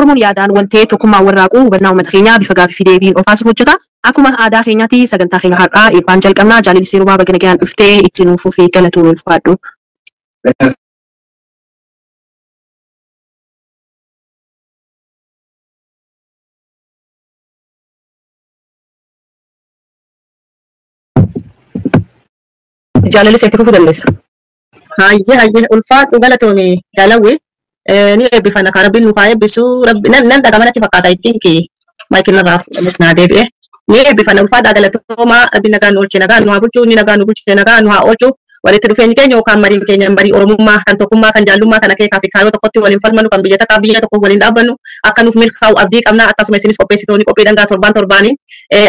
Oromoon yaadaan waltee tokkummaa warraaquu hubannaa uummata keenyaa bifa gaaffii fi deebiin ol kaasuuf hojjeta. Akkuma aadaa keenyaatti sagantaa keenya har'aa eebbaan jalqabnaa. Jaalalisee Rubaa baga nagaan dhuftee itti nuuf fufii galatoon ulfaadhu. Jaalalisee itti fufuu dandeessa. Hayyee hayyee ulfaadhu galatoome jaalawwe ni eebbifana kan rabbiin nuuf haa eebbisu rabbi nan dhaga manatti fakkaata ittiin kee maayikiin narraa fuudhames naa deebi'e ni eebbifana ulfaadhaa galatoomaa rabbi nagaan nu oolche nagaan nu haa bulchu inni nagaan nu bulche nagaan nu haa oolchu walitti dhufeenyi keenya yookaan mariin keenya marii oromummaa kan tokkummaa kan jaallummaa kan akeekaa fi kaayyoo tokkotti waliin falmannu kan biyya takkaa biyya tokko waliin dhaabbannu akka nuuf milkaa'u abdii qabna akkasuma isinis qopheessitoonni qophii dhangaa torbaan torbaanii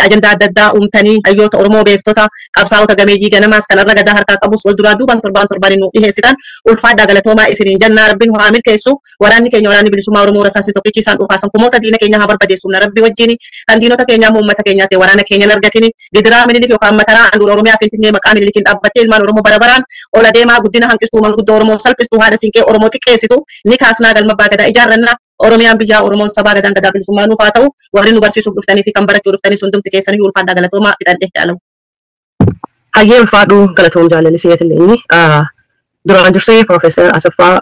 ajandaa adda addaa uumtanii hayyoota Oromoo beektota qabsaa'ota gameeyyii ganamaas kanarra gadaa harkaa qabus wal duraa duubaan torbaan torbaanii nu dhiheessitan ulfaadhaa galatoomaa isiniin jennaa rabbiin haa milkeessu waraanni keenya waraanni bilisummaa Oromoo rasaasni tokkichi isaan dhukaasan kumoota diina keenya haa barbadeessu na rabbi wajjin kan diinota keenyaa uummata keenyaa ta'e waraana keenya hin argatini gidiraa minilik yookaan makaraa handhuura Oromiyaa Finfinnee maqaa minilikiin dhaabbattee ilmaan Oromoo bara baraan ola deemaa guddina hanqistuu manguddoo Oromoo salphistuu haadha siinqee Oromoo xiqqeessitu ni kaasnaa galma abbaa gadaa ijaarrannaa Oromiyaan biyyaa Oromoon sabaa gadaan gadaa bilisummaa nuuf haa ta'u warri nu barsiisuuf dhuftanii fi kan barachuu dhuftanii hundumti keessanii ulfaadhaa galatoomaa fixadhe jaalamu. Hayyee ulfaadhu galatoom jaalalisee inni duraan dursee Profeesar Asaffaa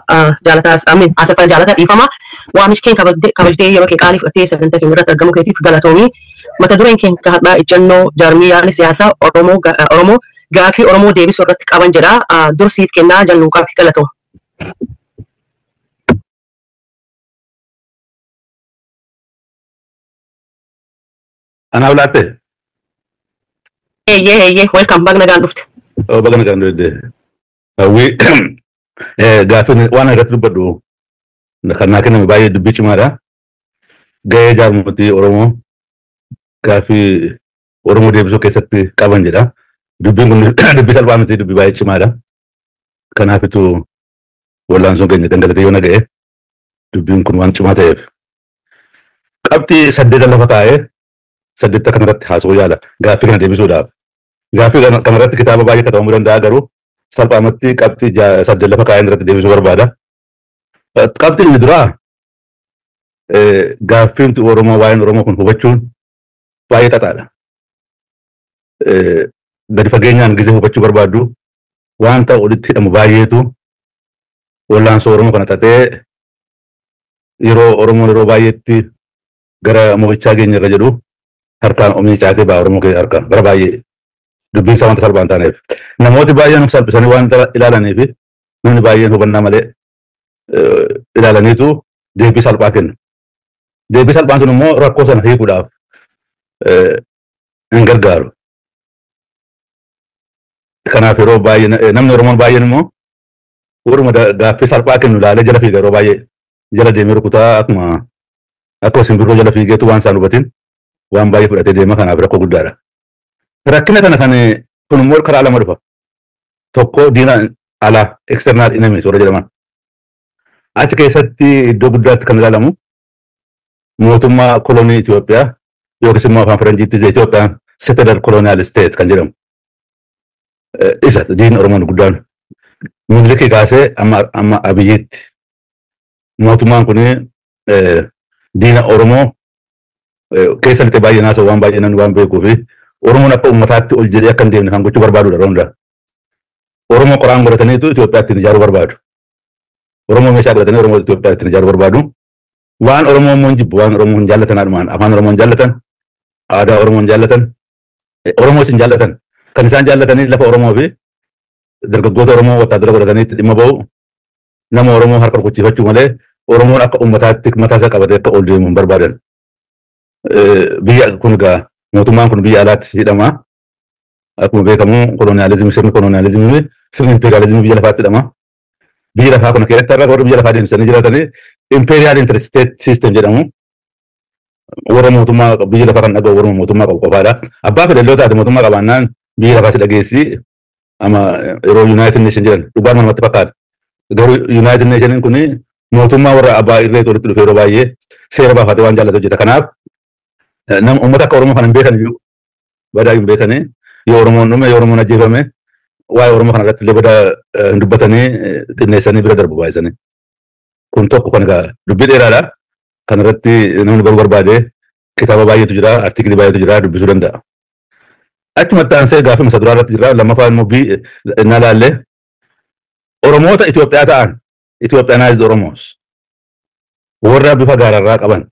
Jaalataa Amin Asaffaa Jaalataa dhiifama waamicha kee kabajtee yeroo kee qaalii fudhattee sagantaa keenya irratti argamuu keetiif galatoomii mata dureen keenya har'aa ejjennoo jaarmiyaalee siyaasaa Oromoo Oromoo gaafii Oromoo deebisuu irratti qaban jedha dursiif kennaa jalluuqaa fi galatoom. Anaaf laatte? Eeyyee eeyyee welcome baga nagaan dhufte. Baga nagaan dhufte. Hawwii gaaffiin waan irratti dubbadhu kan naa kenname baay'ee dubbii cimaadha. Gahee jaarmotii Oromoo gaaffii Oromoo deebisuu keessatti qaban jedha. Dubbiin kun dubbii salphaa miti dubbii baay'ee cimaadha. Kanaafitu wallaansoon keenya gangalatee yoo naga'e dubbiin kun waan cimaa ta'eef. Qabxii saddeeta lafa kaa'ee saddeetta kanarratti haasa'uu yaala gaaffii kana deebisuudhaaf. Gaaffii kanarratti kitaaba baay'ee katabamuu danda'a garuu salphaamatti qabxii saddeet lafa kaa'een irratti deebisuu barbaada. Qabxiin inni duraa gaaffiin Oromoo waa'een Oromoo kun hubachuun baay'ee xaxaadha. Gadi fageenyaan gisee hubachuu barbaaddu wanta olitti hidhamu baay'eetu wallaansoo Oromoo kana xaxee yeroo Oromoon yeroo baay'eetti gara mo'ichaa keenya irra jedhu harkaan omni caatee ba'a Oromoo keessa harka bara baay'ee dubbiin isaa wanta salphaa hin taaneef. Namooti baay'een of salphisanii waan ilaalaniif namni baay'een hubannaa malee ilaalaniitu deebii salphaa kennu. Deebii salphaan sun immoo rakkoo sana hiikuudhaaf hin gargaaru. Kanaaf yeroo baay'ee namni Oromoon baay'een immoo waruma gaaffii salphaa kennu ilaalee jala fiiga yeroo baay'ee jala deemee rukutaa akkuma akka simbirroo jala fiigeetu waan isaan hubatin waan baay'ee fudhatee deema kanaaf rakkoo guddaadha. Rakkina kana kan kun immoo karaa lama dhufa. Tokko diina alaa external enemies warra jedhaman. Achi keessatti iddoo guddaatti kan ilaalamu mootummaa kolonii Itoophiyaa yookiis immoo afaan Faranjiitti Itoophiyaan settler colonial state kan jedhamu. Isa diinni Oromoon guddaan Minilikii kaasee amma Abiyyiitti mootummaan kun diina Oromoo keessa lixee baay'ee naasoo waan baay'ee namni waan beekuu fi Oromoon akka uummataatti ol jedhee akka hin deemne kan gochuu barbaadudha yeroo hundaa. Oromoo qoraan godhataniitu Itoophiyaa ittiin ijaaruu barbaadu. Oromoo meeshaa godhatanii Oromoo Itoophiyaa ittiin ijaaruu barbaadu. Waan Oromoo immoo hin jibbu, waan Oromoo hin jaallatan haadhumaan afaan Oromoo hin jaallatan, aadaa Oromoo hin jaallatan, Oromoos hin jaallatan. Kan isaan jaallatanii lafa Oromoo fi dargaggoota Oromoo wattaadara godhatanii itti dhimma ba'u nama Oromoo harka rukuchiifachuu malee Oromoon akka uummataatti mataa isaa qabatee akka ol deemu hin barbaadan. Biyya kun egaa mootummaan kun biyya alaatti hidhama. Akkuma beekamu koloniyaalizimii sirni koloniyaalizimii sirni impeeriyaalizimii biyya lafaatti hidhama. Biyya lafaa kana keessatti har'a warri biyya lafaa deemsisanii jiraatanii imperial interstate system jedhamu. Warra mootummaa biyya lafaa kan dhaga'u warra mootummaa qabu qofaadha. Abbaa fedhe illee taate mootummaa qabaannaan biyya lafaa si dhageessi ama yeroo United Nation jedhan dhugaan namatti fakkaata. Garuu United Nation kun mootummaa warra abbaa irree walitti dhufe yeroo baay'ee seera baafatee waan jaallatu hojjeta. Kanaaf nama uummata akka Oromoo kana hin beekan iyyuu badaa hin beekanii yoo Oromoon dhume yoo Oromoon ajjeefame waa'ee Oromoo kana irratti illee badaa hin dubbatanii xinneessanii bira darbu baay'isanii. Kun tokko kan egaa dubbii dheeraadha. Kanarratti namni baruu barbaade kitaaba baay'eetu jira, artikilii baay'eetu jira, dubbisuu danda'a. Achumatti aansee gaaffii masa duraa irratti jira. Lammaffaa immoo na laallee Oromoota Itoophiyaa ta'an, Ethiopianized Oromos, warra bifa gaararraa qaban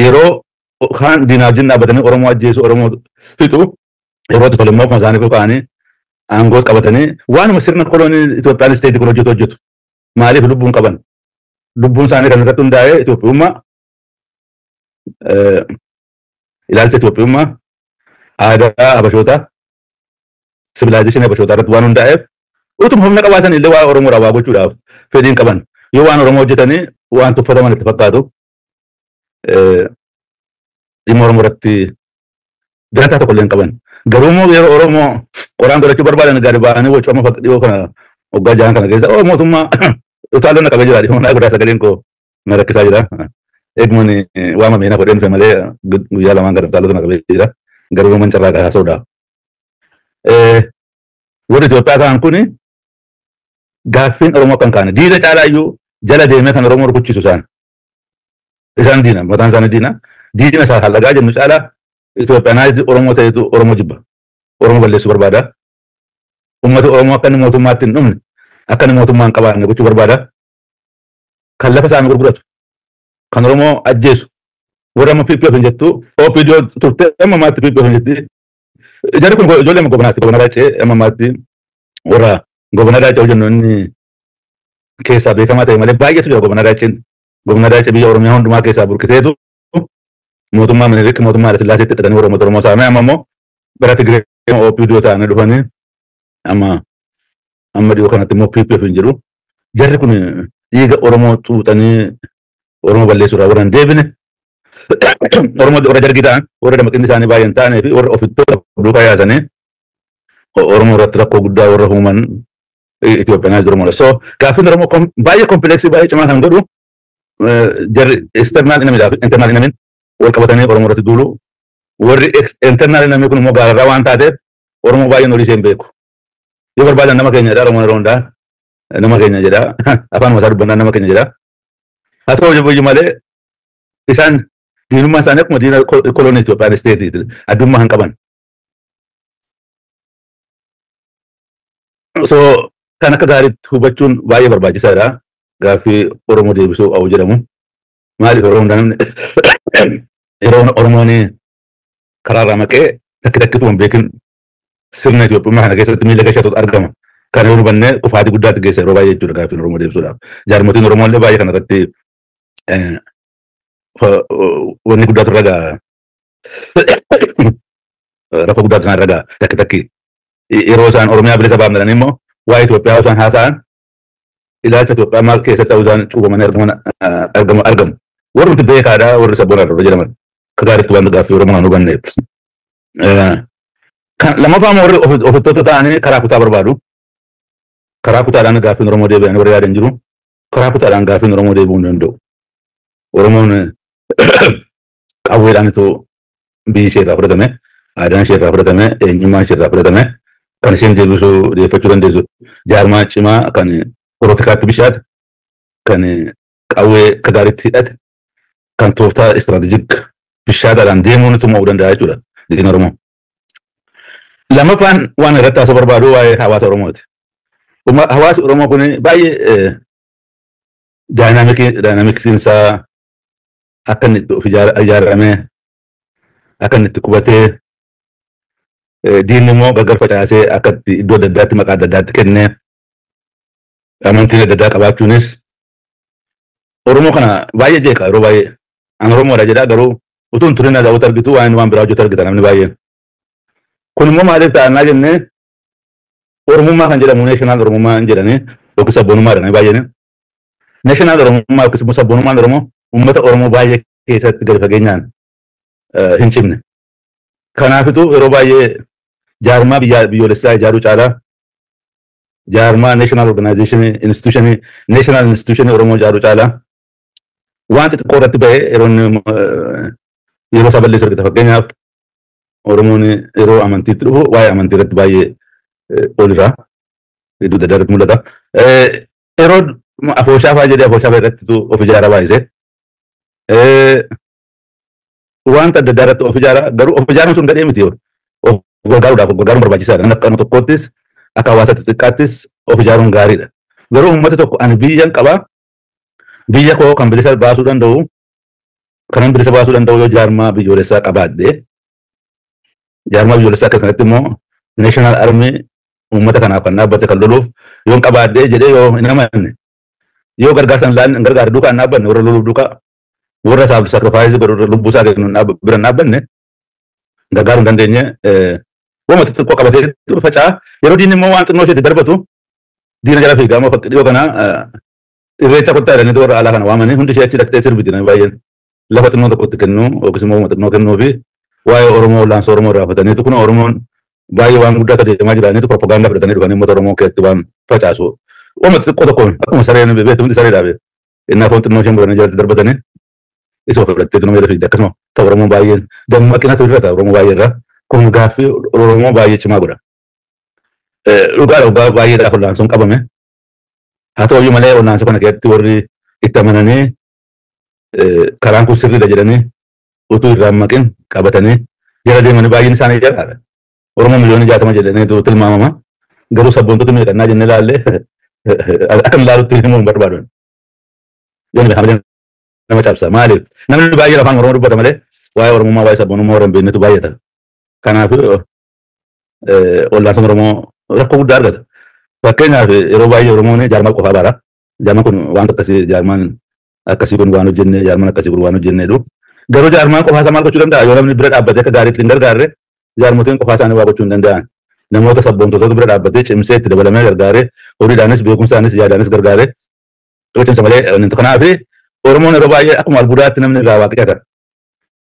yeroo kaan diinaa wajjin dhaabbatanii Oromoo ajjeesu, Oromoo fixu, yeroo itti tole immoo akkuma isaanii ka'anii aangoos qabatanii waanuma sirna kolonii Itoophiyaan isteetii kun hojjetu hojjetu. Maaliif? Lubbuun qaban? Lubbuun isaanii kan irratti hundaa'e Itoophiyummaa, ilaalcha Itoophiyummaa, aadaa Habashootaa, civilization Habashootaa irratti waan hundaa'eef utuma humna qabaatan illee waa Oromoodhaaf waa gochuudhaaf fedhiin qaban. Yoo waan Oromoo hojjetanii waan tuffataman itti fakkaatu, dhimma Oromoo irratti dantaa tokko illee hin qaban. Garuu immoo yeroo Oromoo qoraan godhachuu barbaadan gadi ba'anii wacuu. Amma dhiyoo kana waggaa 6 kana keessa oo mootummaa utaalonni qabee jira. Dhimma naa godhaa, sagaleen koo na rakkisaa jira. Eegumani waamamee na godhee dhufe malee guyyaa lamaan gara utaalota na qabee jira. Garuu man carraa haasa'uudhaaf. Warri Itoophiyaa ta'an kuni gaaffiin Oromoo kan kaane diina caalaa iyyuu jala deemee kan Oromoo rukuchiisu isaan. Isaan diina, mataan isaanii diina. Diina isaa hallagaa jennu caalaa Itoophiyaanaayizii Oromoo ta'etu Oromoo jibba. Oromoo balleessuu barbaada. Uummati Oromoo akka inni mootummaatti hin dhumne, akka inni mootummaa hin qabaanne gochuu barbaada. Kan lafa isaanii gurguratu, kan Oromoo ajjeesu, warra amma PPF hin jettu, OPDO turte, amma ammaatti PPF hin jetti. Jarri kun ijoollee Gobanaati. Gobana Daacee, amma ammaatti warra Gobana Daacee jennu inni keessaa beekamaa ta'e malee baay'eetu jira Gobana Daaceen. Gobana Daacee biyya Oromiyaa hundumaa keessaa burkiteetu mootummaa Minilik, mootummaa Haile Sillaaseetti hidhatanii warra uummata Oromoo saamee, amma immoo bara Tigree OPDO ta'anii dhufanii amma dhiyoo kanatti immoo PPF hin jiru. Jarri kun dhiiga Oromoo xuuxanii Oromoo balleessuudhaaf warra hin deebine. Oromoo warra dargii ta'an, warra dammaqinni isaanii baay'ee hin taanee fi warra ofittoota duukaa yaasanii Oromoo irratti rakkoo guddaa warra uuman Itoophiyaanaas Oromoodha. So gaaffiin Oromoo baay'ee complex, baay'ee cimaa kan godhu jarri external enemy fi internal enemy wal qabatanii Oromoo irratti duulu. Warri internal enemy kun immoo gaararraa waan taateef Oromoo baay'een olii isheen beeku. Yoo barbaadan nama keenya jedha. Oromoon yeroo hundaa nama keenya jedha. Afaan mataa dubbannaa nama keenya jedha. Haa ta'u iyyuu malee isaan diinummaa isaanii akkuma diina kolonii Itoophiyaan isteetiiti, addummaa hin qaban. So kan akka gaariitti hubachuun baay'ee barbaachisaadha. Gaaffii Oromoo deebisuu qabu jedhamu. Maaliif? Yeroo hundaa namni yeroo Oromoon karaarraa maqee takki takkitu hin beekin sirna Itoophiyummaa kana keessatti miila gashatu argama. Kana yoo hubannee kufaatii guddaatti geessa yeroo baay'ee jechuudha gaaffiin Oromoo deebisuudhaaf. Jaarmotiin Oromoo illee baay'ee kanarratti wanni guddaatu irra ga'a. Rakkoo guddaatu isaan irra ga'a takki takki. Yeroo isaan Oromiyaa bilisa baafnanii immoo waa'ee Itoophiyaa isaan haasa'an ilaalcha Itoophiyaa maal keessatti ta'uu isaan cuubamanii argamu. Warri nuti beekaadha, warri sabboonaa irra jedhaman. Akka gaariitti waan gaaffii Oromoo kan hubanneef. Kan lammaffaa immoo warri ofittoota ta'anii karaa kutaa barbaadu. Karaa kutaadhaan gaaffiin Oromoo deebi'anii warri yaadan jiru. Karaa kutaadhaan gaaffiin Oromoo deebi'uu hin danda'u. Oromoon qawweedhaan itoo biyyi ishee irraa fudhatame, aadaan ishee irraa fudhatame, eenyummaan ishee irraa fudhatame, kan isheen deebisuu deeffachuu dandeessu jaarmaa cimaa kan poolitikaatti bishaate, kan qawwee akka gaariitti hidhate, kan tooftaa strategic bishaataadhaan deemuun mo'uu danda'a jechuudha diina Oromoo. Lammaffaan waan irratti haasoo barbaadu waa'ee hawaasa Oromooti. Hawaasi Oromoo kun baay'ee dynamicsiin isaa akka inni itti of ijaaramee, akka inni itti qubatee, diinni immoo gargar facaasee akka itti iddoo adda addaatti maqaa adda addaatti kennee amantiin adda addaa qabaachuunis Oromoo kana baay'ee jeeqa yeroo baay'ee. An Oromoodha jedhaa, garuu utuu hin turin daawwatu argitu waan biraa hojjetu argita namni baay'een. Kun immoo maaliif ta'annaa jennee Oromummaa kan jedhamu national Oromummaa hin jedhanii yookiin sabboonummaa jedhanii baay'een. National Oromummaa yookiin immoo sabboonummaan Oromoo uummata Oromoo baay'ee keessatti gadi fageenyaan hin cimne. Kanaafituu yeroo baay'ee jaarmaa biyyoolessaa ijaaruu caalaa jaarmaa national organization institution, national institution Oromoo ijaaruu caalaa waan xixiqqoo irratti ba'ee yeroo inni yeroo isaa balleessu argita. Fakkeenyaaf Oromoon yeroo amantiitti dhufu waa'ee amantii irratti baay'ee olirraa iddoo adda addaa irratti mul'ata. Yeroo Afooshaa fa'aa jedhee afooshaa fa'aa irratti of ijaara baay'isee. Wanta adda addaa irratti of ijaara garuu of ijaaruun sun gadhee miti of gargaaruudhaaf of gargaaruun barbaachisaadha. Namni akka nama tokkoottis akka hawaasa xixiqqaattis of ijaaruun gaariidha. Garuu uummata tokko ani biyyan qabaa biyya koo kan bilisa baasuu danda'u kanan bilisa baasuu danda'u yoo jaarmaa biyyoolessaa qabaadhe jaarmaa biyyoolessaa akka kanatti immoo national army uummata kanaaf kan dhaabbate kan loluuf yoon qabaadhe jedhee yoo hin amanne yoo gargaarsa hin gargaarre duukaa hin dhaabbanne warra loluuf duukaa warra isaaf sacrifice godhu lubbuu isaa kennu bira hin dhaabbanne gargaaruu hin dandeenye wama xixiqqoo qabatee faca'a. Yeroo diinni immoo waan xinnoo isheetti darbatu diina jala fiigaa immoo dhiyoo kana irreecha kottaa jedhanii warra alaa kana waamanii hundi ishee achi dhaqxee sirbiti namni baay'een lafa xinnoo tokkotti kennu yookiis immoo xinnoo kennuu fi waa'ee Oromoo wal'aansoo Oromoo irraa fudhataniitu kun Oromoon baay'ee waan guddaa akka deemaa jiraniitu propagaandaa fudhatanii dhufanii uummata Oromoo keessatti waan facaasu. Wama xixiqqoo tokkoon akkuma sareen beektu hundi saree dhaabe innaa foon xinnoo isheen muranii jalatti darbatanii isa fudhatteetu nama jala fiigdi akkasuma ta'u Oromoo baay'een dammaqinatu irra ta'a Oromoo baay'ee irraa kun gaaffii Oromoo baay'ee cimaa godha. Dhugaadha dhugaa baay'eedhaaf wal'aansoon qabame. Haa ta'u iyyuu malee wal'aansoo kana keessatti warri itti amananii karaan kun sirriidha jedhanii utuu irraa hin maqin qabatanii jala deemanii baay'een isaanii jalaadha. Oromoo miliyoona 60 jedhanii tilmaamama. Garuu sabboontota meeqannaa jennee ilaallee akka hin ilaalutti himuu hin barbaadu. Yoon hamilee nama cabsa. Maaliif? Namni baay'een afaan Oromoo dubbata malee waa'ee Oromummaa waa'ee sabboonummaa warra hin beeknetu baay'ata. Kanaaf wal'aansoon Oromoo rakkoo guddaa argata. Fakkeenyaaf yeroo baay'ee Oromoon jaarmaa qofaa baara. Jaarmaan kun waan akkasii jaarmaan akkasii kun waan hojjenne jaarmaan akkasii kun waan hojjenneedhu. Garuu jaarmaan qofaa isaa maal gochuu danda'a? Yoo namni bira dhaabbatee akka gaariitti hin gargaarre jaarmotiin qofaa isaanii waa gochuu hin danda'an. Namoota sabboontotatu bira dhaabbatee cimsee itti dabalamee gargaaree horiidhaanis beekumsaanis yaadaanis gargaaree yoo cimsa malee kanaaf Oromoon yeroo baay'ee akkuma albuudaatti namni irraa waa qicata.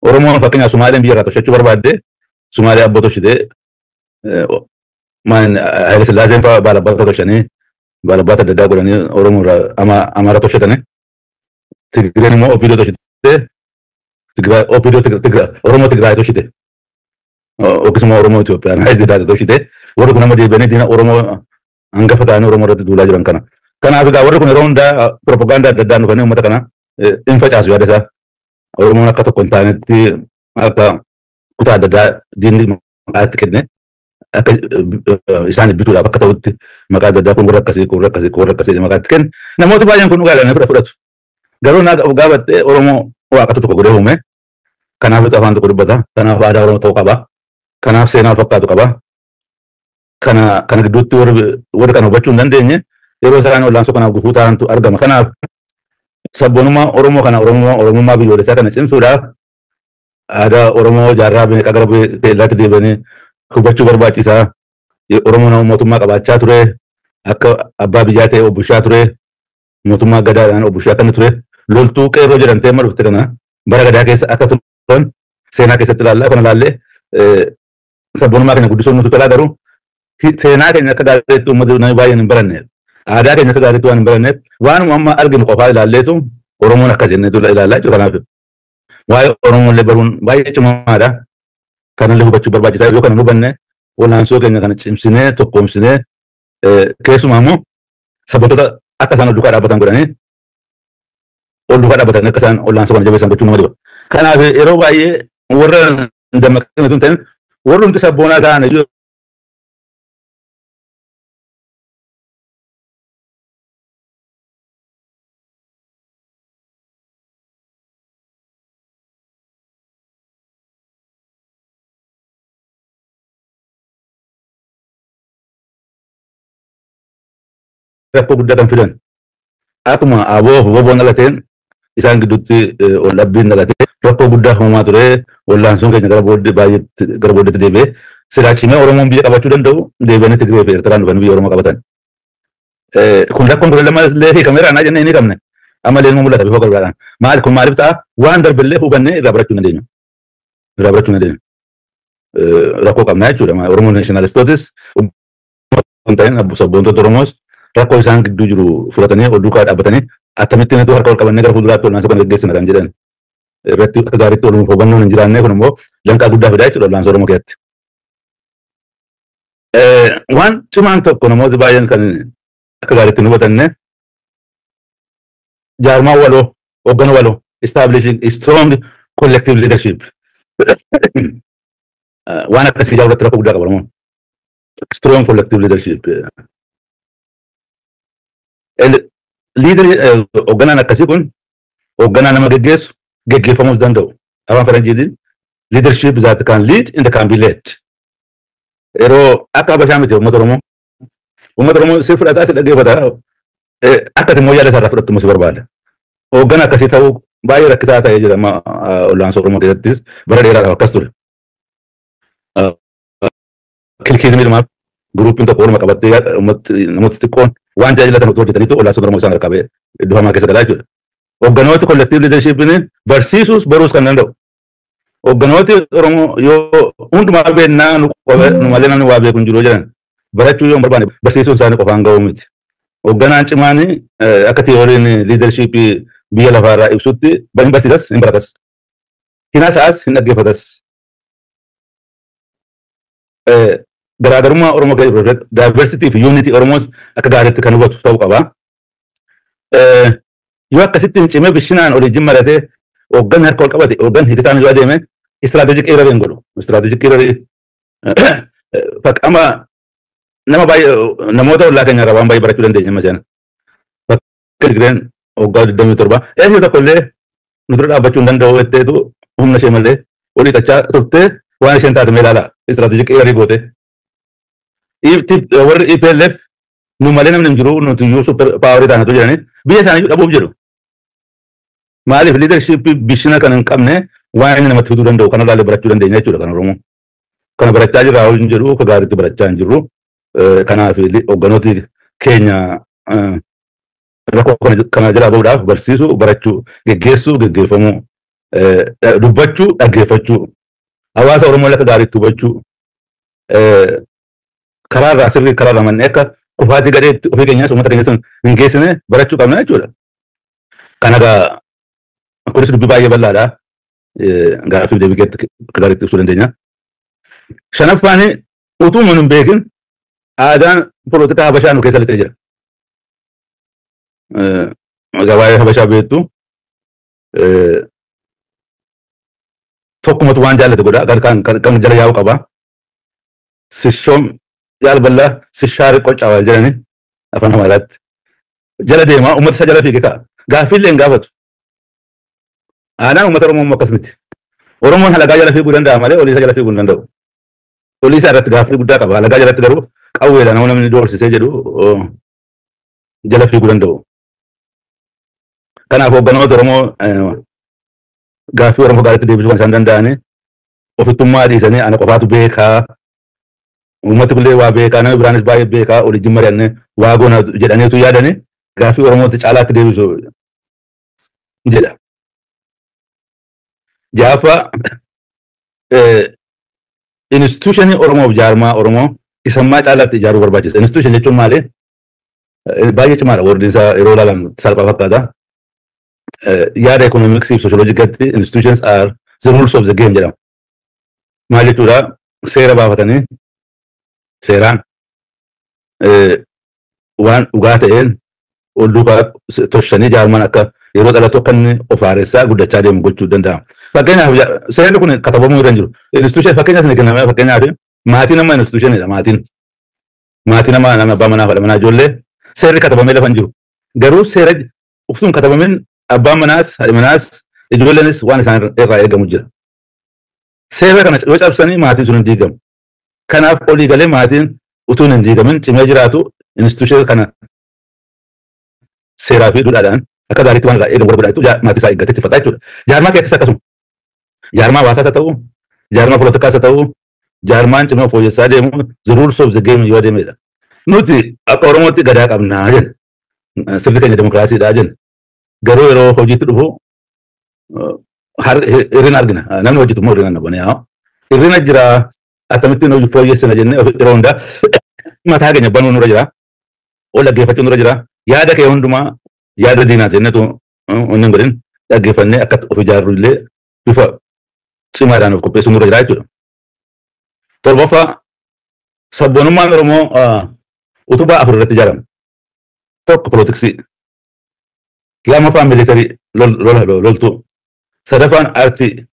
Oromoon fakkeenyaaf Sumaaleen biyya irraa toshachuu barbaadde Sumaalee abboo toshitee maan Haile Sillaaseen fa'aa baalabbata toshanii baalabbata adda addaa godhanii Oromoo irraa Amaara toshatanii Tigreen immoo Opiidoo toshitee Tigraay Opiidoo Tigraay Oromoo Tigraay toshite yookiis immoo Oromoo Itoophiyaan haayizii taate toshite warri kun amma deebi'anii diina Oromoo hangafa ta'anii Oromoo irratti duulaa jiran kana. Kanaaf egaa warri kun yeroo hundaa propagaandaa adda addaan dhufanii uummata kana hin facaasu yaada isaa. Oromoon akka tokko hin taanetti akka kutaa adda addaa diinni maqaa itti kenne akka isaan bituudhaaf akka ta'utti maqaa adda addaa kun warra akkasii kun warra akkasii kun warra akkasii maqaa itti kenne. Namooti baay'een kun dhugaadhaan fudhatu. Garuu naa gaafattee Oromoo waaqatu tokko godhee uume. Kanaaf afaan tokko dubbata. Kanaaf aadaa Oromoo ta'uu qaba. Kanaaf seenaa fakkaatu qaba. Kana kana gidduutti warri kana hubachuu hin dandeenye yeroo isaan wal'aansoo kanaaf gufuu ta'antu argama. Kanaaf sabboonummaa Oromoo kana Oromummaa biyyoolessaa kana cimsuudhaaf aadaa Oromoo jaarraa meeqa gara beellaatti deebi'anii hubachuu barbaachisaa. Oromoon mootummaa qabaachaa ture. Akka abbaa biyyaa ta'e obbushaa ture. Mootummaa gadaadhaan obbushaa kan ture. Loltuu qeerroo jedhamtee amma dhufte kana bara gadaa keessa akka turan seenaa keessatti ilaallaa kana ilaallee sabboonummaa keenya guddisuun nuti tolaa garuu seenaa keenya akka gaariitti uummata namni baay'een hin baranne. Aadaa keenya akka gaariitti waan hin baranneef waanuma amma arginu qofaa ilaalleetu Oromoon akkas jenneetu ilaallaa jechuudha. Kanaaf waa'ee Oromoo illee baruun baay'ee cimaadha. Kanallee hubachuu barbaachisaa yoo kana hubanne wal'aansoo keenya kana cimsinee tokkoomsinee keessumaa immoo sabboontota akka isaan ol duukaa dhaabbatan godhanii ol duukaa dhaabbatan akka isaan wal'aansoo kana jabeessan gochuu nama dhiba. Kanaaf yeroo baay'ee warra dammaqanii tun ta'in warri hundi sabboonaa ta'an iyyuu rakkoo guddaa kan fidan. Akkuma aboo fi boboon dhalateen isaan gidduutti ol dhabbiin dhalatee rakkoo guddaa uumamaa ture wallaansoon keenya gara booddee baay'eetti gara booddeetti deebi'ee silaa cimee Oromoon biyya qabachuu danda'u deebi'anii Tigree fi Eertiraan dhufanii biyya Oromoo qabatan. Kun rakkoon kun lama illee hiikameera naa jennee hin hiikamne. Amma illee ni mul'ata bifa gargaaraan. Maali kun maaliif ta'a waan darbe illee hubannee irraa barachuu hin dandeenyu. Irraa barachuu hin dandeenyu. Rakkoo qabna jechuudha. Oromoo nationalistootis hin ta'in sabboontota Oromoos rakkoo isaan gidduu jiru fudhatanii ol duukaa dhaabbatanii akkamittiin utuu harka ol qabannee gara fuulduraatti wal'aansoo kana geggeessina kan jedhan irratti akka gaariitti ol hubannoon hin jiraanne kun immoo danqaa guddaa fidaa jechuudha wal'aansoo Oromoo keessatti. Waan cimaan tokko namooti baay'een kan akka gaariitti hin hubatanne Jaarmaa waloo, hooggana waloo, establishing a strong collective leadership. Waan akkasii ijaaruu irratti rakkoo guddaa qaba Oromoon. Strong collective leadership. And leader, hoogganaan akkasii kun hoogganaa nama geggeessu, geggeeffamuus danda'u. Afaan Faranjiitiin leadership that can lead and can be led. Yeroo akka Habashaa miti uummata Oromoo. Uummata Oromoo si fudhataa, si dhaggeeffata. Akka ati immoo yaada isaarraa fudhattu immoo si barbaada. Hoogganaa akkasii ta'uu baay'ee rakkisaa ta'ee jira amma ol'aansoo Oromoo keessattis bara dheeraadhaaf akkas ture. Cliqueism ilmaaf groupiin tokko waluma qabattee namoota xiqqoon waan jaallatan utuu hojjetaniitu ol'aansoo Oromoo isaan harkaa ba'ee iddoo hamaa keessa galaa jechuudha. Hoogganooti collective leadershipiin barsiisuus baruus kan danda'u. Hoogganooti Oromoo yoo hundumaa beennaa, nu malee namni waa beeku hin jiru jedhan, barachuu yoo hin barbaanne barsiisuun isaanii qofaan ga'uu miti. Hoogganaan cimaan akka theoryn leadershipii biyya lafaarraa ibsutti hin barsiisas, hin baratas. Hin haasa'as, hin dhaggeeffatas. Garaagarummaa Oromoo keessa jiru, diversity fi unity Oromoos akka gaariitti kan hubatu ta'uu qaba. Yoo akkasitti hin cimee bishinaan olii jimmaratee hoogganni harka ol qabate, hoogganni hititaan yoo adeeme, strategic error hin godhu. Strategic error amma nama baay'ee, namoota ollaa keenya irraa waan baay'ee barachuu dandeenya amma seena. Bakka Tigreen waggaa 27 eenyu tokko illee nu dura dhaabbachuu hin danda'u jetteetu humna ishee malee olii tachaa turtee waan isheen taate mee ilaalaa, strategic error goote. Warri EPLF nu malee namni hin jiru, nuti iyyuu super powerii taanatu jedhanii biyya isaanii dhabuuf jedhu. Maaliif? Leadershipii bishina kan hin qabne waan inni namatti fiduu danda'u kana ilaalee barachuu dandeenya jechuudha kan Oromoo. Kana barachaa jirra hin jedhu, akka gaariitti barachaa hin jirru. Kanaaf hoogganooti keenya rakkoo kana jalaa bahuudhaaf barsiisuu, barachuu, geggeessuu, geggeeffamuu, dubbachuu, dhaggeeffachuu, hawaasa Oromoo akka gaariitti hubachuu, karaarraa sirrii karaarraa mannee akka kufaatii gadheetti ofii keenyas uummata keenyas hin geessine barachuu qabna jechuudha. Kana egaa kunis dubbii baay'ee bal'aadha. Gaaffiif deebii keetti akka gaariitti ibsuu dandeenya. Shanaffaan, utuu nu hin beekin aadaan polotikaa Habashaa nu keessa lixee jira. Egaa waa'ee Habashaa beektu, tokkumatu waan jaallate godha, kan jala yaa'u qaba. ሲሾም ያልበላ ሲሻር ይቆጨዋል jedhani afaan Amaaraatti. Jala deemaa uummata isa jala fiige ka'a. Gaaffiillee hin gaafatu. Aadaan uummata Oromoo immoo akkas miti. Oromoon halagaa jala fiiguu danda'a malee olii isa jala fiiguu hin danda'u. Olii isaa irratti gaaffii guddaa qaba. Halagaa jalatti garuu qawweedha nama namni doorsisee jedhu jala fiiguu danda'u. Kanaaf hoogganoota Oromoo gaaffii Oromoo gaariitti deebisuu kan isaan danda'ani ofittummaa dhiisanii, ana qofaatu beekaa, uummati kullee waa beekaa, namni biraanis baay'ee beekaa, olii mari'annee waa goona jedhaniitu yaadanii gaaffii Oromootti caalaatti deebisu jedha. Ja'affaa, institutionii Oromoof jaarmaa Oromoo isammaa caalaatti ijaaruu barbaachisa. Institution jechuun maali? Baay'ee cimaadha. Wordiin isaa yeroo ilaalan salphaa fakkaata. Yaada economicsii fi sociology keessatti institutions are the rules of the game jedhama. Maal jechuudha? Seera baafatanii, seeraan waan dhugaa ta'een ol duukaa toshanii jaarmaan akka yeroo dhalatu akka inni of haaressaa guddachaa deemu gochuu danda'ama. Fakkeenyaaf, seerri kun katabamuu irra hin jiru. Institution fakkeenyaaf ni kenname. Fakkeenyaaf maatii nama institutionidha maatiin. Maatii nama, nama abbaa manaa, haadha manaa, ijoollee, seerri katabamee lafa hin jiru. Garuu seera utuu hin katabamin abbaan manaas, haadhi manaas, ijoolleenis waan isaan irraa eegamu jira. Seera kana yoo cabsanii maatiin sun hin diigamu. Kanaaf olii galee maatiin utuu hin diigamin cimee jiraatu institution kana seeraa fi duudhaadhaan akka gaariitti waan irraa eegamu warra godhatu maatii isaa eeggatee itti jechuudha. Jaarmaa keessattis akkasuma. Jaarmaa hawaasaas haa ta'u, jaarmaa poolitikaas haa ta'u, jaarmaan cimee fooyyessaa deemu the rules of the game yoo adeemedha. Nuti akka Oromootti gadaa qabnaa jenna. Sirni keenya demokiraasiidha jenna. Garuu yeroo hojiitti dhufu hir'ina argina. Namni hojjetu immoo hir'ina nabane haa. Hir'ina jira, akkamittiin hojii fooyyessina jennee yeroo hundaa mataa keenya banuun nurra jira. Ol dhaggeeffachuun nurra jira. Yaada kee hundumaa yaada diinaati jennetu inni hin godhin dhaggeeffannee akka of ijaarru illee bifa cimaadhaan of qopheessuun nurra jira jechuudha. Torbaffaa, sabboonummaan Oromoo utubaa afur irratti ijaarama. Tokko, polotiksii. Lamaffaan military, loltuu. Sadaffaan aartii.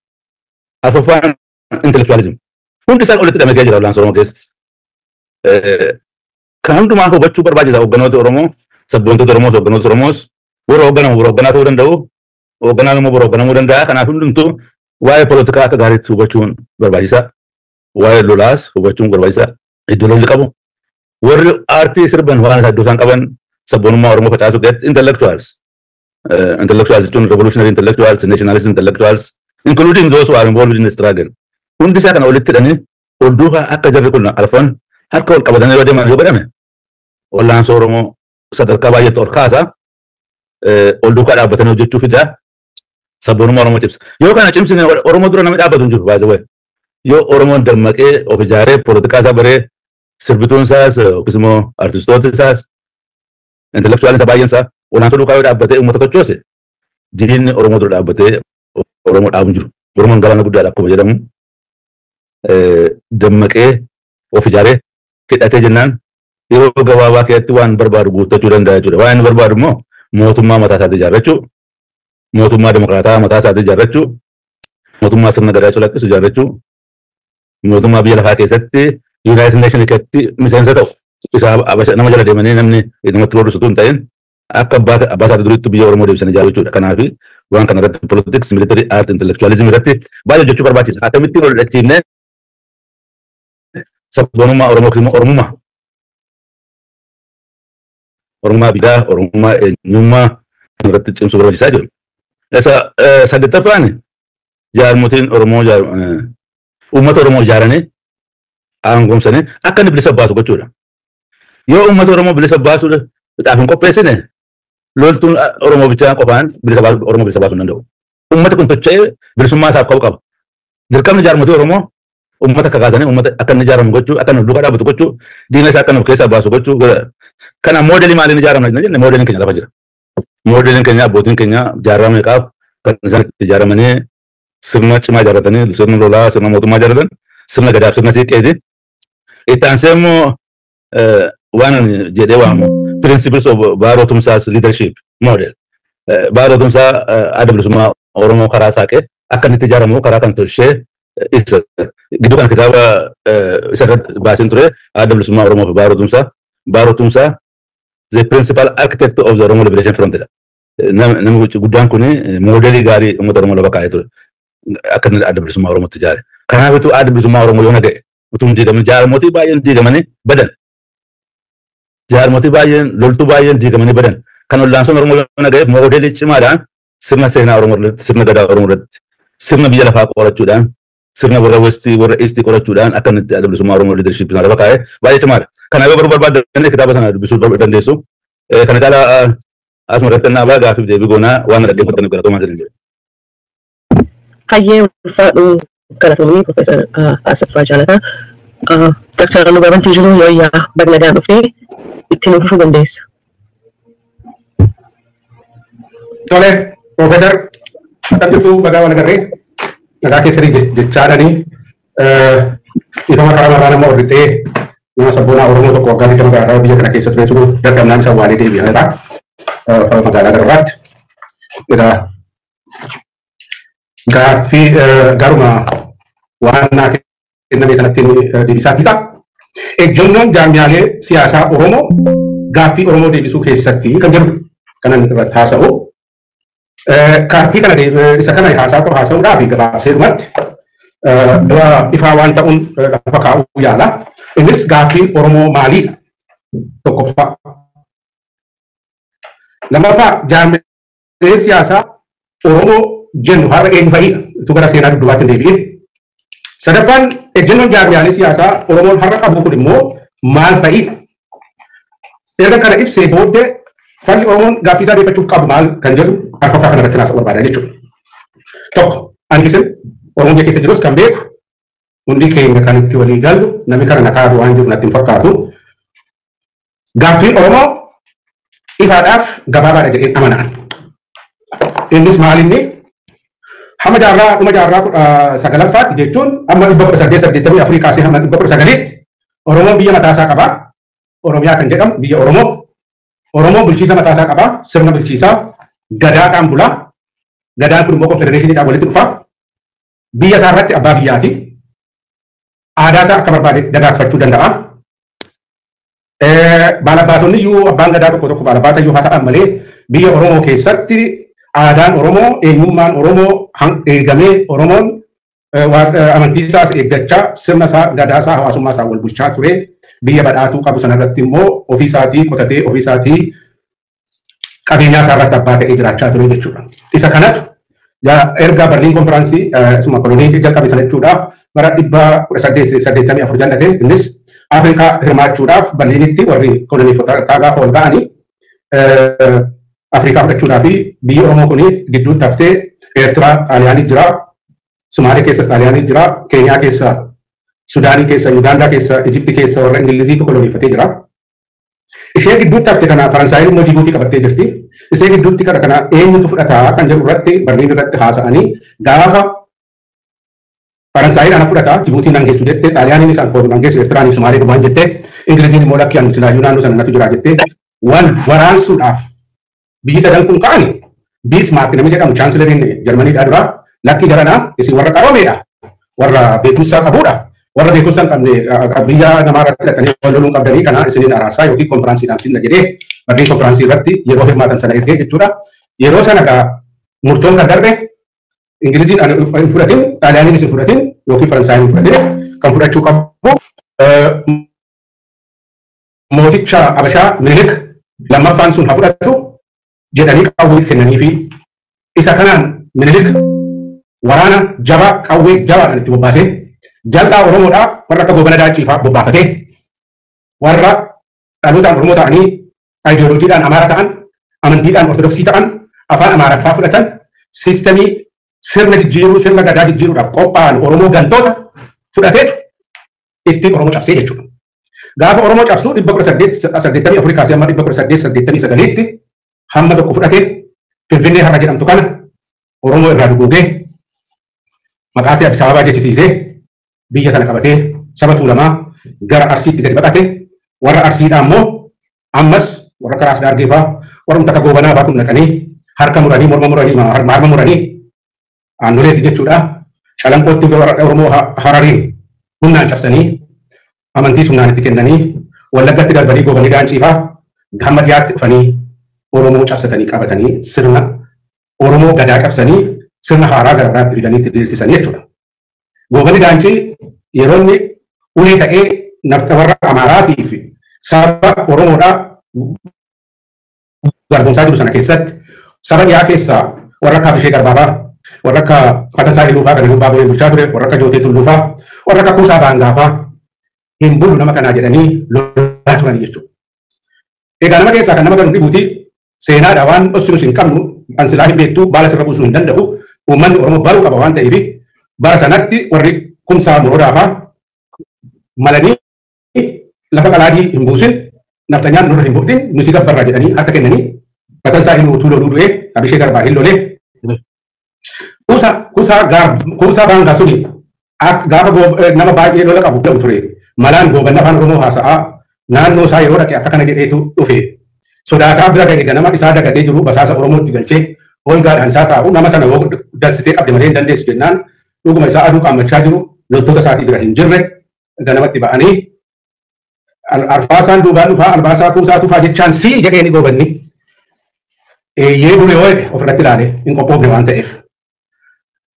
Arfaffaan intellectualism. Hundi isaan walitti hidhamee jira wallaansoo Oromoo keessa. Kan hundumaa hubachuu barbaachisa hoogganoota Oromoo, sabboontota Oromoos, hoogganoota Oromoos, warra hoogganamu warra hoogganaa ta'uu danda'u, hoogganaan immoo warra hoogganamuu danda'a. Kanaaf hundumtuu waa'ee poolitikaa akka gaariitti hubachuun barbaachisaa. Waa'ee lolaas hubachuun barbaachisaa. Iddoo lolli qabu. Warri aartii sirban waan iddoo isaan qaban sabboonummaa Oromoo facaasuu keessatti intellectuals. Intellectuals jechuun revolutionary intellectuals, nationalist intellectuals, including those who are involved in the struggle. Hundi isaa kana walitti hidhanii ol duukaa akka jarri kun arfan harka wal qabatanii yoo deeman yoo godhame wallaansoo Oromoo sadarkaa baay'eetti ol kaasa, ol duukaa dhaabbatanii hojjechuu fidaa, sabboonummaa Oromoo cimsa. Yoo kana cimsine Oromoo dura namni dhaabbatu hin jiru baay'ee. Yoo Oromoon dammaqee of ijaaree poolitikaa isaa baree sirbituun isaas yookiis immoo artistoota isaas intellectual isaa baay'een isaa walaansoo duukaa yoo dhaabbatee uummata tochoose diinni Oromoo dura dhaabbatee Oromoo dhaabu hin jiru. Oromoon galaana guddaadha akkuma jedhamu dammaqee of ijaaree hidhatee jennaan yeroo gabaabaa keessatti waan barbaadu guuttachuu danda'a jechuudha. Waan inni barbaadu immoo mootummaa mataa isaatii ijaarrachuu, mootummaa dimokiraataa mataa isaatii ijaarrachuu, mootummaa sirna gadaa calaqqisu ijaarrachuu, mootummaa biyya lafaa keessatti United Nation keessatti miseensa ta'u isa nama jala deemanii namni namatti roorrisu hin ta'in akka abbaa isaatii duriitti biyya Oromoo deebisanii ijaaruu jechuudha. Kanaaf waan kana irratti politics, military, art, intellectualism irratti baay'ee hojjechuu barbaachisa. Akkamittiin ol hidhachiifnee sabboonummaa Oromoo yookiis immoo Oromummaa Oromummaa biyyaa, Oromummaa eenyummaa irratti cimsuu barbaachisaa jiru. Isa saddeettaffaan jaarmotiin Oromoo uummata Oromoo ijaaranii aangoomsanii akka inni bilisa baasu gochuudha. Yoo uummata Oromoo bilisa baasuudhaaf hin qopheessine loltuun Oromoo bichaa qofaan bilisa baasu Oromoo bilisa baasuu hin danda'u. Uummati kun tocho'ee bilisummaa isaaf qabu qaba. Dirqamni jaarmotii Oromoo uummata kakaasanii uummata akka inni ijaaramu gochuu, akka inni duukaa dhaabbatu gochuu, diina isaa akka inni of keessaa baasu gochuu. Kana moodelii maaliin ijaaramna jenne moodeliin keenya lafa jira. Moodeliin keenya abbootiin keenya jaarraa meeqaaf kan isaan itti ijaaramanii sirna cimaa ijaarratanii sirna lolaa, sirna mootummaa ijaarratan, sirna gadaaf sirna siiqqeeti. Itti aansee immoo waan ani jedhee waamu principles of Baaroo Tumsaas leadership model. Baaroo Tumsaa Adda Bilisummaa Oromoo karaa saaqee akka inni itti ijaaramu karaa kan tolchee isa gidduu kana kitaaba isa irratti baaseen ture Adda Bilisummaa Oromoo fi Baaroo Tumsaa. Baaroo Tumsaa the principal architect of the Oromo Liberation Front dha. Namni guddaan kun moodelii gaarii uummata Oromoo lafa kaa'ee ture. Akka inni Adda Bilisummaa Oromootti ijaare. Kanaafituu Adda Bilisummaa Oromoo yoo naga'e utuu hin diigamin jaarmotii baay'een diigamanii badan. Jaarmotii baay'een loltuu baay'een diigamanii badan. Kan ollaansoon Oromoo yoo naga'eef moodelii cimaadhaan sirna seenaa Oromoo irratti, sirna gadaa Oromoo irratti, sirna biyya lafaa qorachuudhaan, sirna warra Westii warra Eastii qorachuudhaan akka inni Adda Bilisummaa Oromoo leadership sana lafa kaa'ee baay'ee cimaadha. Kana yoo baruu barbaaddan kitaaba sana dubbisuu dandeessu. Kana caalaa asuma irratti dhaabaa gaaffiif deebii goonaa waan dhaggeeffattaniif galatoomaa jedhan jedhe. Hayyee ulfaadhu galatoomii Profeesar Asaffaa Jaalataa. Dr. Lugabantii jiru yooyyaa bagnagaan dhufee itti nuuf fufuu dandeessa. Tole, Profeesar, akkam jirtu bagaa wal agarree nagaa keessanii jechaadhanii ifama karaa marraa nama horritee nama sabboonaa Oromoo tokko waggaa 20 garaa biyya kana keessa ture turu dadhabnaan isa waalee deebi'eera magaalaa Dararraatti. Egaa gaaffii garuma waan naa kenname sanatti deebisaatii ta'a. Ejjennoon jaarmiyaalee siyaasaa Oromoo gaaffii Oromoo deebisuu keessatti kan jedhu kanan irratti haasa'u. Gaaffii kana isa kana haasaa haasa'uudhaaf gabaabsee dhumatti dura ifaa waan ta'uun lafa kaa'uu yaala. Innis gaaffiin Oromoo maaliidha? Tokkoffaa. Lammaffaa jaarmiyaalee siyaasaa Oromoo jennu har'a eenyu fa'idha? Utuu gara seenaa duddubaatti hin deebi'in. Sadaffaan ejjennoon jaarmiyaalee siyaasaa Oromoon har'a qabu kun immoo maal fa'idha? Erga kana ibsee booddee falli Oromoon gaaffii isaa deeffachuuf qabu maal kan jedhu arfaffaa kana irratti haasa'uu barbaada jechuudha. Tokko ani isin Oromoon biyya keessa jirus kan beeku hundi keenya kan itti walii gallu namni kana na kaadu waan jiru natti hin fakkaatu. Gaaffiin Oromoo ifaadhaaf gabaabaadha jedheen amanaan. Innis maal inni hamma jaarraa dhuma jaarraa 19ffaatti jechuun amma 1884 kaasee hamma 1900tti Oromoon biyya mataasaa qaba. Oromiyaa kan jedhamu biyya Oromoo. Oromoon bulchiisa mataasaa qaba. Sirna bulchiisaa Gadaadhaan bulaa. Gadaan kun immoo konfedereeshiniidhaan walitti dhufa. Biyya isaa irratti abbaa biyyaati. Aadaa isaa akka barbaade dagaagfachuu danda'a. Baalabbaatonni iyyuu abbaan gadaa tokko tokko baalabbaata iyyuu haa ta'an malee biyya Oromoo keessatti aadaan Oromoo, eenyummaan Oromoo eegamee Oromoon amantii isaas eeggachaa sirna isaa, gadaa isaa, hawaasummaa isaa wal bulchaa ture. Biyya badhaatuu qabu sanarratti immoo ofii isaatii qotatee ofii isaatii qabeenyaa isaa irratti abbaa ta'ee jiraachaa ture jechuudha. Isa kanatu erga Berliin konfiraansii isuma kolonii jalqabe sana jechuudha bara 1884 jal'ate innis Afrikaa hirmaachuudhaaf Berliinitti warri koloniifotaa gaafa wal ga'anii Afrikaa fudhachuudhaaf biyyi Oromoo kun gidduutti haftee Eertiraa Xaaliyaanii jira, Sumaalee keessas Xaaliyaanii jira, Keeniyaa keessa, Sudaanii keessa, Yuugaandaa keessa, Ijipti keessa warra Ingiliziitu koloniifatee jira. Ishee gidduutti hafte kana Faransaayeen immoo Jibuutii qabattee jirti. Ishee gidduutti kana eenyutu fudhataa kan jedhu irratti Berliin irratti haasa'anii gaafa Faransaayeen ana fudhataa Jibuutiin nan geessu jettee Xaaliyaaniin isaan kootu nan geessu Eertiraan Sumaalee dhumaan jettee Ingiliziin immoo lakkii anu silaayyuu naannoo sana natu jira jettee wal waraansuudhaaf biyyi sadan kun ka'ani Bismaark namni jedhamu chaansileriin Jarmaniidhaa dura lakkii garanaa isin warra qaroomeedha warra beekumsa qabuudha warra beekumsa hin qabne biyya namaa irratti hidhatanii wal loluun qabdanii kana isiniin araarsaa yookiin konfiraansiidhaan finna jedhee Berliin konfiraansii irratti yeroo hirmaatan sana ergee jechuudha. Yeroo sana gaa murtoon kan darbe Ingiliziin hin fudhatin, Xaaliyaaniinis hin fudhatin yookiin Faransaayeen hin fudhatin kan fudhachuu qabu mooticha Habashaa Minilik lammaffaan sun haa fudhatu jedhanii qawwee kennanii fi isa kanaan Minilik waraana jabaa qawwee jabaadhaan itti bobbaasee jal'aa Oromoodhaa warra akka Goobana Daaccii fa'aa bobbaafatee warra dhalootaan Oromoo ta'anii aayidiyooloojiidhaan Amaara ta'an, amantiidhaan Ortodoksii ta'an, afaan Amaaraffaa fudhatan, siistemii sirna jijjiiruu, sirna gadaa jijjiiruudhaaf qophaa'an Oromoo gantoota fudhateetu ittiin Oromoo cabsee jechuudha. Gaafa Oromoo cabsuu 1884 kaasee hamma 1889tti hamma tokko fudhatee Finfinnee har'a jedhamtu kana Oromoo irraa duguugee maqaa ishee Addis Ababaa jechisiisee biyya sana qabatee saba Tuulamaa gara Arsiitti gadi baqate warra Arsiidhaa immoo ammas warra karaa Asdaargee fa'aa warra takka Goobanaa fa'aa kun naqanii harka muranii morma muranii harma muranii aannoleetti jechuudha. Calanqootti warra Oromoo Harariin humnaan cabsanii amantii humnaan itti kennanii Wallaggatti darbanii Goobanii Daancii fa'aa hamma dhiyaatti dhufanii Oromoo cabsatanii qabatanii sirna Oromoo gadaa cabsanii sirna haaraa gara biraatti fidanii itti diriirsisanii jechuudha. Goobanni Daancii yeroo inni ulee ta'ee nafta warra Amaaraatii fi saba Oromoodhaa garboomsaa jiru sana keessatti saba dhiyaa keessaa warra akka Abishee Garbaabaa, warra akka Fatasaa Iluufaa kan Iluu Baaburee bulchaa ture, warra akka Jootee Tulluufaa, warra akka Kuusaa Baangaafaa hin bulu nama kanaa jedhanii lolaa turanii jechuudha. Egaa nama keessaa kan nama ganu dhibuuti seenaadha waan dhossinus hin qabnu kan silaa hin beektu baala sirra buusuu hin danda'u uummanni Oromoo baruu qaba waan ta'eef bara sanatti warri Kumsaa Morodaa fa'aa malanii lafa qalaadii hin buusin naftanyaan nurra hin bu'in nu si gabbarraa jedhanii harka kennanii Fatansaa inni utuu loluu du'ee Abishee Garbaa hin lolee Kuusaa Baangaa suni gaafa nama baay'ee lola qabu ture malaan Goobanna afaan Oromoo haasa'aa naannoo isaa yeroo dhaqe akka kana jedheetu dhufe sodaataa bira ga'e ganama isaa dagatee jiru basaasa Oromootti galchee holgaadhaan isaa taa'u nama sana yoo dansitee qabde malee hin dandeessu jennaan dhuguma isaa aduu qaammachaa jiru loltoota isaatii bira hin jirre ganamatti ba'anii arfaasaan duubaan dhufaa albaasaa kuusaa tufaa jechaan sii jedhee ni Goobanni. Eeyyee dure yoo jedhe ofirratti ilaale hin qophoofne waan ta'eef.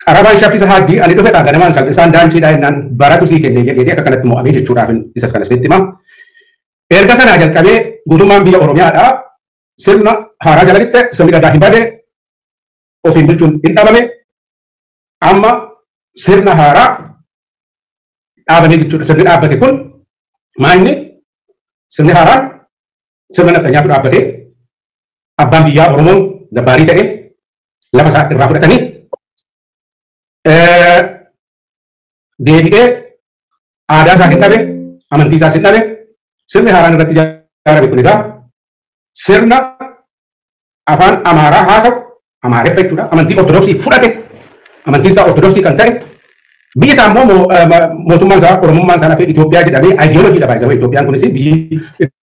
Qarabaan shaffisa haaddii ani dhufe dha ganamaan salphisaan daanciidhaa jennaan baratu sii kennee jedhee akka kanatti mo'amee jechuudhaaf isas kanas itti hima. Erga sanaa jalqabee guutummaan biyya Oromiyaadhaa sirna haaraa jala lixxe sirni gadaa hin bade ofiin bulchuun hin dhabame amma sirna haaraa dhaabame jechuudha. Sirni dhaabbate kun maa inni sirni haaraan sirna naftanyaatu dhaabbate abbaan biyyaa Oromoon gabbaarii ta'e lafa isaa irraa fudhatanii deebi'ee aadaa isaa hin dhabe amantii isaas hin dhabe sirni haaraan irratti ijaarame kun egaa sirna afaan Amaaraa haasa'u Amaareffa jechuudha amantii Ortodoksii fudhate amantiin isaa Ortodoksii kan ta'e biyyi isaa immoo mootummaan isaa Oromummaan isaa lafee Itoophiyaa jedhamee aayidiyooloojiidha baay'isawee Itoophiyaan kunis biyyi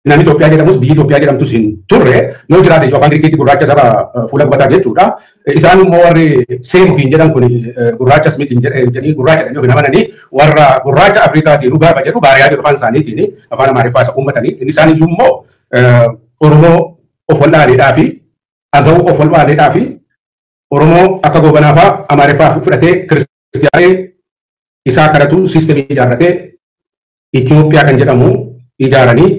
Namni Itoophiyaa jedhamus biyyi Itoophiyaa jedhamtus hin turre. Yoo jiraate iyyuu afaan Giriikiitti gurraacha saba fuula gubataa jechuudha. Isaan immoo warri Seem ofiin jedhan kun gurraachas miti jedhanii, gurraacha jedhanii ofiin amananii, warra gurraacha Afrikaatiin garba jedhu, baariyaa jedhu afaan isaaniitiin, afaan Amaariffaa isa uummatanii. Inni isaan iyyuu immoo Oromoo of wallaaleedhaa fi Agawuu of wallaaleedhaa fi Oromoo akka Goobanaa fa'aa Amaariffaa fudhatee kiristiyaanee isaa kadhatu siistemii ijaarratee Itoophiyaa kan jedhamu ijaaranii,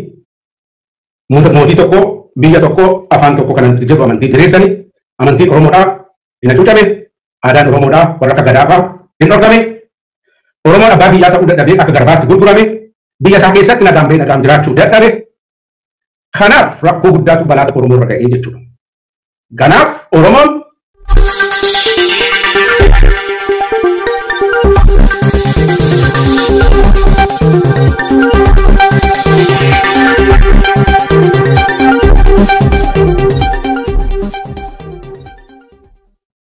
mootii tokko, biyya tokko, afaan tokko kan jedhu amantii diriirsanii. Amantiin Oromoodhaa hin hacuucame, aadaan Oromoodhaa warra akka Gadaa fa'aa hin dhorkame. Oromoon abbaa biyyaa ta'uu dadhabee akka garbaatti gurgurame, biyya isaa keessatti nagaan bahee nagaan jiraachuu dadhabe. Kanaaf rakkoo guddaatu balaa Oromoo irra ga'ee jechuudha. Kanaaf Oromoon